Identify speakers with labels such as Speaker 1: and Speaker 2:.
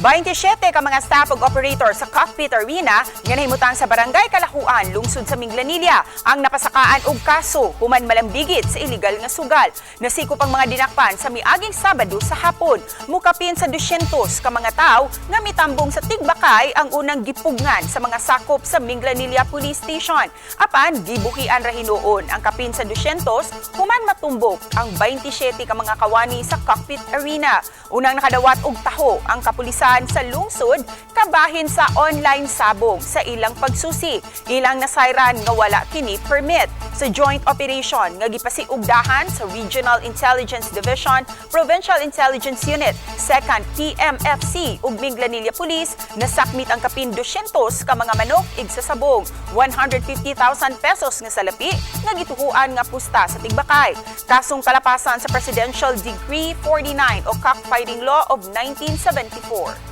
Speaker 1: 27 ka mga staff ug operator sa Cockpit Arena nga nahimutang sa Barangay Kalakuan, lungsod sa Minglanilla, ang napasakaan og kaso human malambigit sa illegal nga sugal. Nasikop ang mga dinakpan sa miaging Sabado sa hapon. Mukapin sa 200 ka mga tawo nga mitambong sa Tigbakay ang unang gipugngan sa mga sakop sa Minglanilla Police Station. Apan gibuhian ra hinuon ang kapin sa 200 human matumbok ang 27 ka mga kawani sa Cockpit Arena. Unang nakadawat og taho ang kapulisan sa lungsod kabahin sa online sabong sa ilang pagsusi. Ilang nasayran nga wala kini permit. Sa joint operation nga gipasiugdahan sa Regional Intelligence Division, Provincial Intelligence Unit, 2nd PMFC ug Minglanilla Police, nasakmit ang kapin 200 ka mga manok igsasabong, 150,000 pesos nga salapi nga gituhuan nga pusta sa Tigbakay. Kasong kalapasan sa Presidential Decree 49 o Cockfighting Law of 1974.